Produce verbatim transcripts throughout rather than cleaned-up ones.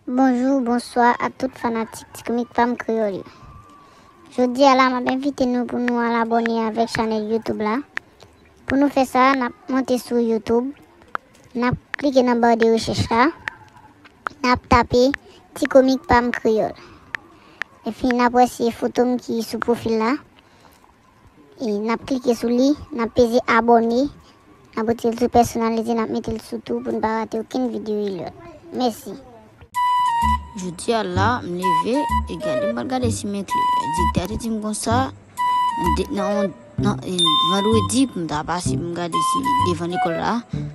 Bonjou, bonswa a tout fanatik Ti Komik Pam Kreyòl yo. Jodi a la, m ap envite nou pou nou al abòne avèk chanèl YouTube la. Pou nou fè sa, n ap monte sou YouTube, n ap klike nan ba de rechèch la, n ap tape Ti Komik Pam Kreyòl. Epi n ap wè se foto m ki sou pwofil la. E n ap klike sou li, n ap peze abòne, n ap retire l sou pèsonalize, n ap mete l sou tou pou n pa rate okenn videyo Eliot. Mèsi. Jodi a la, m leve, e gade, m pral gade si m enkli. Direktè a te di m konsa, de- nan, nan, e, vandredi, pou m ta pase pou m gade si devan lekòl la,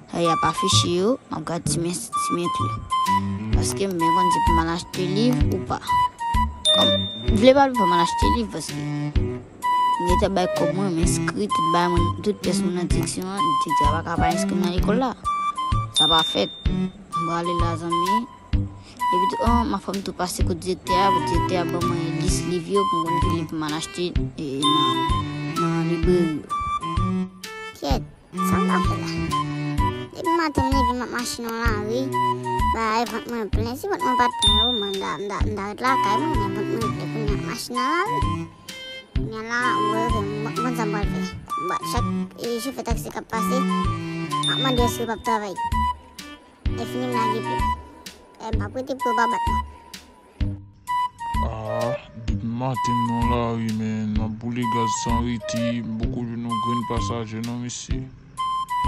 sa y ap afiche yo, m ap gade si m, si m enkli. Paske m byen konn si pou m al achte liv ou pa. Kòm, m vle pa pou m al achte liv, paske m gentan bay kòb mwen, m enskri tout bagay mwen, tout pyès mwen nan direksyon an, direktè a pa ka pa enskri m nan lekòl la. Sa pa fèt. M prale la, zanmi. Epi tou, an, m ap fè m tou pase kot direktè a, pou direktè a ban mwen lis liv yo, pou m konn ki liv pou m al achte, e, nan, nan libreri yo. Kèt, sa m ta fè la? Depi maten m leve, m ap mache nan lari, bagay vant mwen plen. Si vant mwen pa t plen, o, mwen, m ta, m ta, m ta ret lakay mwen, men vant mwen plen kounye a, m ap mache nan lari. Kounye a la, mwen, mwen, mwen, sa m pral fè. Mwen, chak, e, chofè taksi k ap pase, m ap mande èske yo p ap travay. Lè fini m lage pye. E m p ap rete pou yo pa bat mwen. Ah, depi maten m nan lari, men m ap boule gaz san rete, m poko jwenn yon grenn pasaje non, mesye.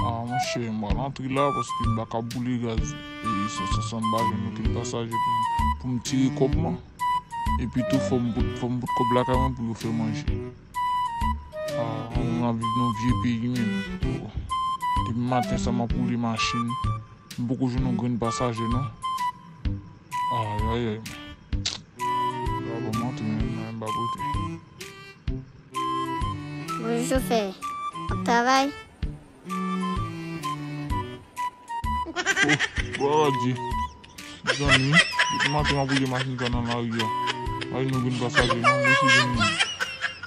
Ah, monchè, m pral antre la, paske m pa ka boule gaz, e, san, san, san m pa jwenn okenn pasaje pou, pou m tire kòb mwen. Epi tou, fò m pote, fò m pote kòb lakay mwen pou yo fè manje. Ah, moun ap viv nan vye peyi menm. Depi maten sa, m ap woule machin. M poko jwenn yon grenn pasaje, non. Ay, ay, ay. Ba bon, m antre, men, men, m pa pote. Bonjou, chofè. W ap travay? Oh, bon, Adye. Zanmi, depi maten m ap woule machin sa nan lari a. Ay, nou vin pasaje, non, mesye zanmi.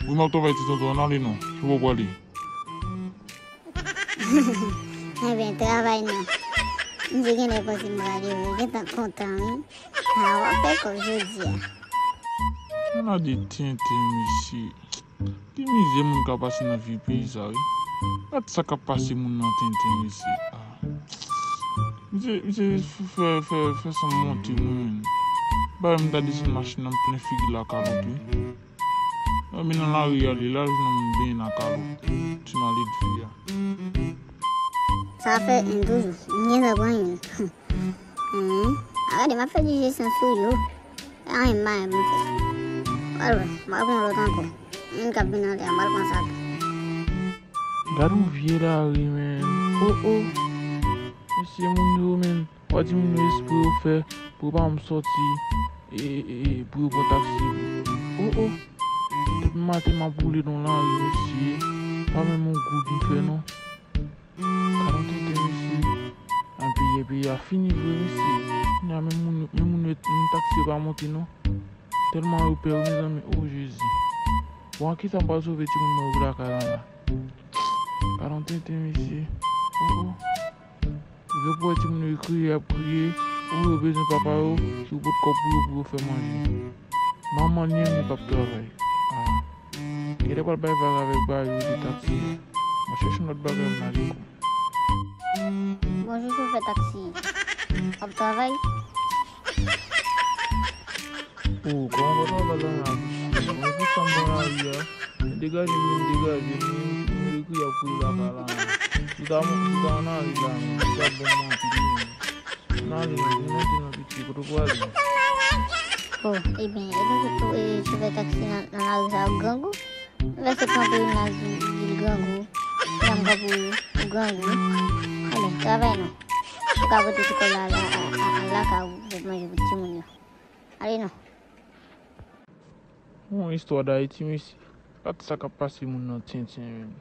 Wi, m ap travay ti tonton, ann ale non. Ki bò w prale? Ebyen, travay non. M di genlè panse m prale, wi, gentan kontan, wi. A, w ap fè kòb jodi a. Ann ale tenten, mesye. Ki mizè moun ka pase nan vye peyi sa, wi. Gad sa k ap pase moun nan tenten, mesye. Ah. Misye, misye fè, fè, fè san monte, mwen menm. Ba, m ta desann machin nan plen figi l ak kalòt, wi. Anben nan lari a li la, jwenn moun benyen nan kalòt. Ti maledve a. Sa fè, m toujou, m gentan pran youn. Hmm. A gade, m ap fè dijesyon sou yo. Anyen m pa gen pou m fè. Pral wè, m pral pran lòt ankò. Youn k ap vin anlè a, m pral pran sa tou. Gad yon vye lari, men. Oh, oh. Mesye moun yo, men. W a di moun yo espre yo fè pou yo pa janm sòti, e, e, e, pou yo pran taksi. Oh, oh. Depi maten m ap woule nan lari, mesye. Pa menm yon goud m fè, non. Gad yon tenten, mesye. An peyi, peyi a fini vre, mesye. Kounye a, men moun, men moun yo, men taksi yo pa monte, non. Tèlman yo pè, wi, mezanmi. Oh, Jezi. Bon, an kisa m pral sove timoun mwen yo lakay lan la? Gad yon tenten, mesye. Oh, oh. Rive pou wè timoun yo kriye, y ap kriye. Ou yo bezwen papa yo, si w pot kòb pou yo, pou yo fè manje. Manman li menm li p ap travay. Ah. Genlè pral bay vag avèk bagay yo de taksi a. M ap chèche yon lòt bagay m lage kò m. Bonjou, chofè taksi. W ap travay? Oh, kòman w pa travay la menm? Mwen pou sa m pran lari a. Men degaje m, men degaje m, men, men ekri ap kouri lakay la. Si ta, si ta ann ale la, men, si ta bon mwen anpil, men. Ann ale, men, vin monte non, piti, kote w prale? Oh, ebyen, e nou tout tou, e, chofè taksi nan, nan lari sa yo grangou. Vèse kanpe youn la di, di l grangou. Dam kanpe ou grangou. Anben, travay non. Ou ka pote ti kòb la, la, a, a, a, lakay ou, pou manje pou timoun yo. Ale non. Yon istwa d Ayiti, mesye. Gad sa k ap pase moun nan tenten, menm.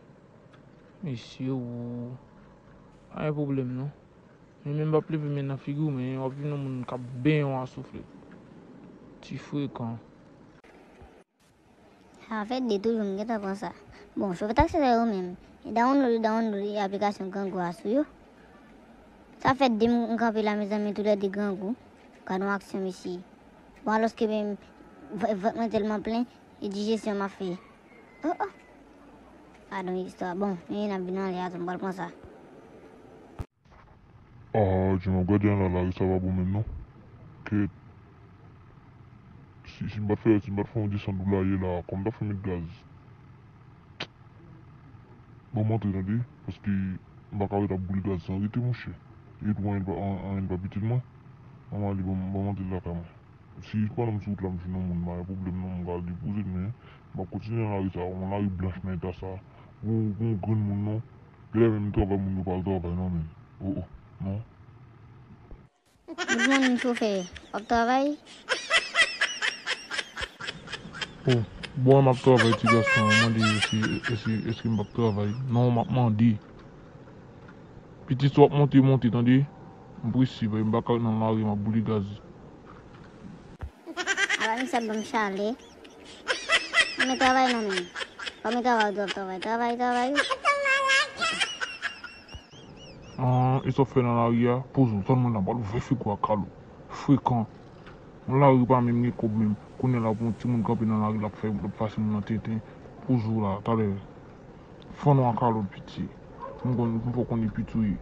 Mesye, ou. Pa gen pwoblèm, non. Men menm p ap leve men nan figi w, men w ap vin yon moun k ap benyen w a soufle. Ti frekan. Sa fè de toujou, m gentan pran sa. Bon, chofè taksi sa yo menm, download, download aplikasyon grangou a sou yo. Sa fè de m kanpe la, mezanmi, toulède grangou. Gad yon aksyon, mesye. Bon, alòske menm, vant mwen tèlman plen, e dijesyon m ap fè. Oh, oh. Gad yon istwa. Bon, men n ap vin anlè a tou, m pral pran sa. Ah, jan m ap gade an la, lari sa pa bon menm non. Kèt. Si, si m pa t fè, si m pa t fè yon desann dola yè la, kòman m t ap fè met gaz? Ban m antre tande, paske m pa ka ret ap boule gaz san rete, monchè. E tou anyen pa, an-, anyen pa pitit mwen. Ban m ale, ban m, ban m antre lakay mwen. Si pandan m sou wout la, m jwenn yon moun, pa gen pwoblèm non, m ka al depoze l, men m ap kontinye nan lari sa, yon lari blanch nan eta sa. Gon, gon grenn moun non. Genlè menm travay moun yo pa al travay non, men. Oh, oh, non. Good morning, chofè. W ap travay? Oh, bon, m ap travay, ti gason. Mande si, si, èske m p ap travay. Non, m ap mande. Piti, si w ap monte, monte, tande. M prese, paske m pa ka ret nan lari, m ap boule gaz. Ala misye ap ban m chalè. Mwen travay non, men. Kòm travay, w ap travay, travay, travay. Ah, e sa w fè nan lari a? Poze w, tann mwen la, m pral ouvè figo a kalo. Frekan. Nan lari pa menm gen kòb menm. Kounye a la pou yon timoun kanpe nan lari, l ap fè, l ap pase moun nan tenten. Poze w la, talè. Fann w a kalo, piti. M konn, m fò konnen piti w ye.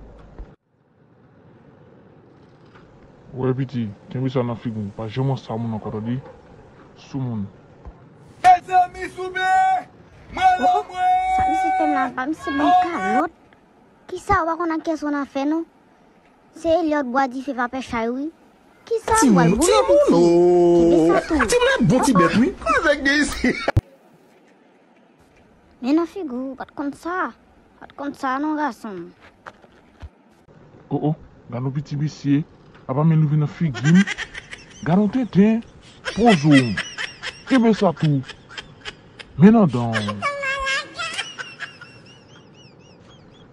Wè, piti, kenbe sa nan figi w. Pa janm wè sa moun ankò, tande? Soumoun. Mezanmi, soumoun! Mwen la, mwen! Sa misye fè m la, pa misye ban m kalòt. Kisa w pa konn ak kiyès w nan afè non? Se Eliot bwa dife pa pè chay wi. Kisa w pral boule piti? Kenbe sa tou. Timoun, bon ti bèt wi. Kòman sa k gen isi? Men nan figi w, w pa t konn sa. W pa t konn sa non, gason m. Oh, oh, gad yon piti mesye. Apa men rive nan figi m. Gad yon tenten. Poze w. Kenbe sa tou. Men nan dan w.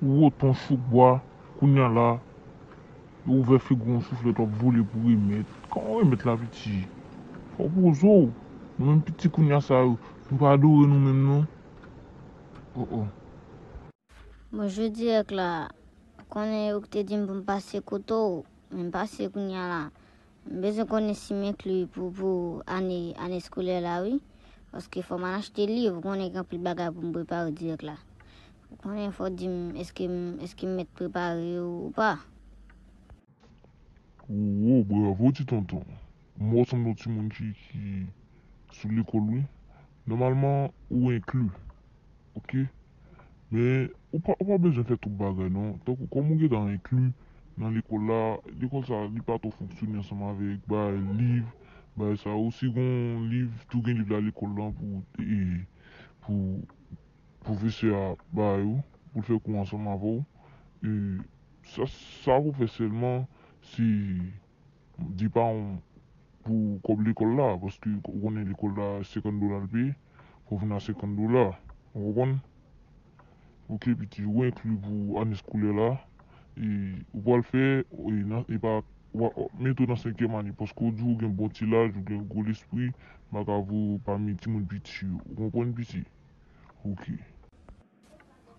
Ou woton chouk bwa. Kounye a la, ou ouvè figi w yon souflèt, w ap vole pou remèt. Kòman remèt la, piti? Fò w poze w. Nou menm piti kounye a sa yo, nou pa adore nou menm non. Oh, oh. Bonjou, dirèk la. Ou konnen ou te di m pou m pase kote w, men m pase kounye a la. M bezwen konnen si m enkli pou, pou ane, ane eskolè la, wi. Paske fò m al achte liv, ou konnen gen anpil bagay pou m prepare dirèk la. Ou konnen fò w di m, èske m, èske m mèt prepare yo ou pa? Wo, bravo, ti tonton. M wè w sanble yon timoun ki, ki sou lekòl, wi. Nòmalman, ou enkli. Oke? Men, ou pa, ou pa bezwen fè tout bagay, non. Tankou, kòm ou gentan enkli nan lekòl la, lekòl sa, li pa twò fonksyone ansanm avèk bagay liv, bagay sa yo. Si gon liv, tou gen liv la lekòl lan pou, e, pou pwofesè a bay ou, pou l fè kou ansanm avè w. E, sa, sa pou fè sèlman, se di pa yon pou kòb lekòl la, paske ou konnen lekòl la, senkant dola l peye, fò w vin a senkant dola, ou konprann? Oke, piti, ou enkli pou ane eskolè la, e ou pral fè, e nan, e pa, w a, w ap mete w nan senkyèm ane, paske ou di w gen bon ti laj, ou gen gwo lespri, m pa ka voye w pami timoun piti yo, ou konprann, piti? Oke.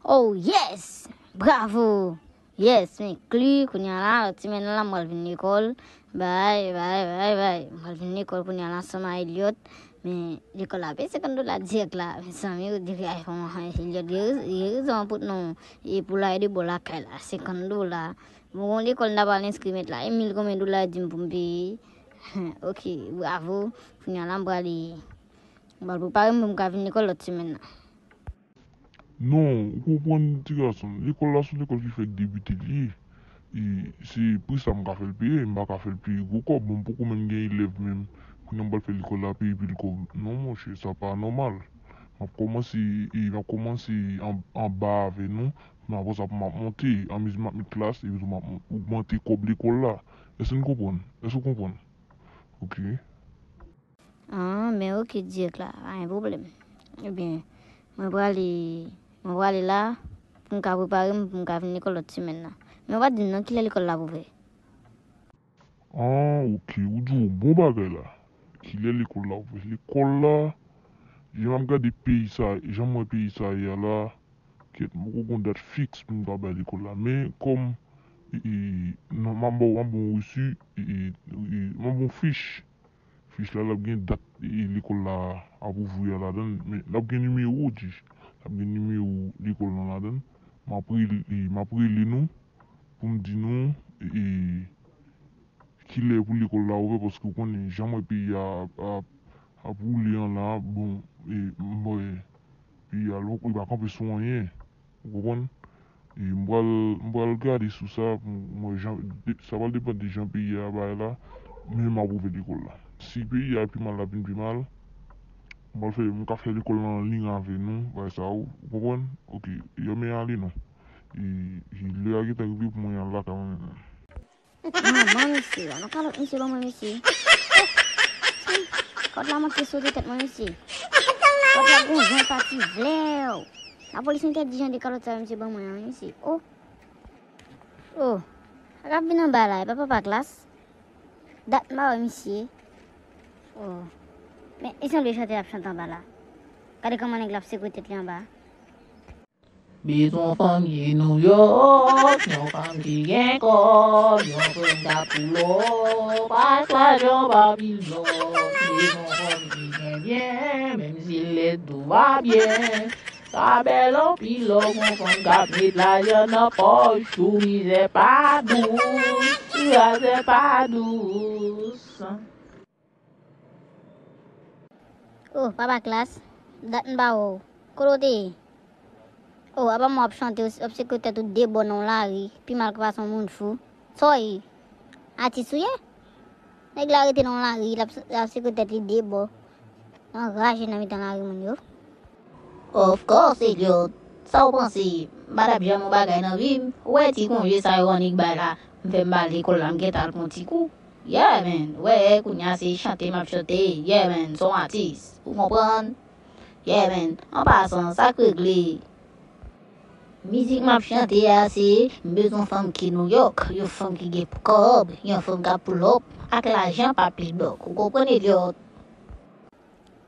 Oh, yes! Bravo! Yes, m enkli, kounye a la, lòt semèn nan la, m pral vin lekòl. Bay, bay, bay, bay. M pral vin lekòl kounye a la, ansanm a Eliot. Men, lekòl la peye senkant dola dirèk la. Mezanmi, ou di, ay, bon, Eliot gen rez-, gen rezon pou non. E pou l ale bò lakay la, senkant dola. Bon, gon lekòl m ta pral enskri mèt la, e mil konbyen dola di m pou m peye? Oke, bravo. Kounye a la, m prale, m pral prepare m pou m ka vin lekòl lòt semèn nan. Non, ou konprann, ti gason m. Lekòl la se yon lekòl ki fèk debite l ye. E se pri sa m ka fè l peye, m pa ka fè l peye gwo kòb. Bon, m poko menm gen elèv menm. Kounye a m pral fè lekòl la peye pil kòb. Non, monchè, sa pa nòmal. M ap kòmanse, e m ap kòmanse an, anba avè nou. Men apre sa, pou m ap monte, anmezi m ap met klas, epi tou m ap ogmante kòb lekòl la. Èske n konprann? Èske w konprann? Oke. Ah, men oke, dirèk la, pa gen pwoblèm. Ebyen, mwen prale, mwen prale la, pou m ka prepare m, pou m ka vin lekòl lòt semèn nan. Men ou pa t di m non, kilè lekòl la ap ouvè? Ah, oke, ou di yon bon bagay la. Kilè lekòl la ap ouvè? Lekòl la, jan m ap gade peyi sa, jan m wè peyi sa ye a la, kèt, m poko gon dat fiks pou m ta bay lekòl la. Men, kòm e, non, m ap ba w, m ap ba w resi, e, e, e, m ap ba w fich. Fich la, l ap gen dat, e, lekòl la ap ouvri a ladan l, men l ap gen nimewo, Djis. L ap gen nimewo lekòl lan ladan l. M ap rele, e, m ap rele nou pou m di nou, e, kilè pou lekòl la ouvè, paske w konnen jan m wè peyi a ap, ap, ap woule an la, bon, e, m wè peyi a, li pa kanpe sou anyen. Ou konprann? E m pral, m pral gade sou sa, m, m wè jan, de, sa pral depann de jan peyi a bay la, men m ap ouvè lekòl la. Si peyi a pi mal, l ap vin pi mal, m pral fè, m ka fè lekòl lan an liy avè nou, bagay sa ou, ou konprann? Ok, yo men ale non. E, e lè a gentan rive pou mwen al lakay mwen menm. Manman, mesye, alò kalòt misye ban mwen, mesye. Kalòt la manke sote tèt mwen, mesye. Kalòt la gon jan pati vlèw. Lapolis entèdi jan de kalòt sa yo misye ban mwen an, wi, mesye. Oh. Oh. Sa k ap vin anba la, e pa papa Klas? Dat m pa wè misye. Oh. Men, li sanble chante l ap chante anba la. Gade kòman nèg la ap sekwe tèt li anba. Bezwen fanm ki Nouyòk, yon fanm ki gen kòb, yon fanm k ap pull up, ak lajan pa pilòk. Bezwen fanm ki gen byen, menm si lèd tou va byen. Sa bèl anpil lò, yon fanm k ap met lajan nan pòch ou, mizè pa dous, mizè pa dous. Oh, papa Klas, dat m pa wè w. Kote w te ye? Oh, apa m w ap chante, w ap sekwe tèt ou de bò nan yon lari, pi mal ke fason moun fou. Sa w ye? Atis ou ye? Nèg la rete nan yon lari, l ap, l ap sekwe tèt li de bò. Anraje nan mitan lari moun yo. Of course, Elliot. Sa w panse? M pa t ap janm yon bagay nan vi m. Ou wè ti konje sa yo annik bay la. M fè m ba l lekòl la, m gentan al pran ti kou. Yeah, man. Wè, kounye a se chante m ap chante. Yeah, man. Se yon atis. Ou konprann? Yeah, man. An pasan, sa k regle? Mizik m ap chante a se, m bezwen fanm ki Nouyòk, yon fanm ki gen kòb, yon fanm k ap pull up, ak lajan pa pilòk. Ou konprann, Elliot?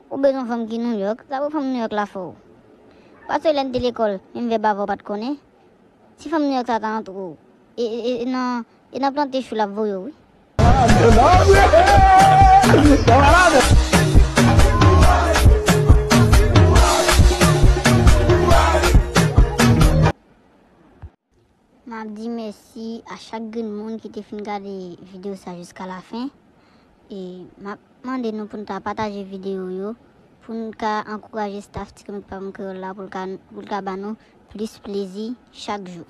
Ou bezwen fanm ki Nouyòk? Sa pou fanm Nouyòk la fè w? Paske lè n te lekòl, menm vèb avè w pa t konnen. Si fanm Nouyòk sa ta antre w, e, e, e, e nan, e nan plante chou l ap voye w, wi. M ap di mèsi a chak grenn moun ki te fin gade videyo sa jiska lafen. E m ap mande nou pou n ta pataje videyo yo, pou n ka ankouraje staff Ti Komik Pa Bon Kreyòl la, pou l ka, pou l ka ba nou plis plezi chak jou.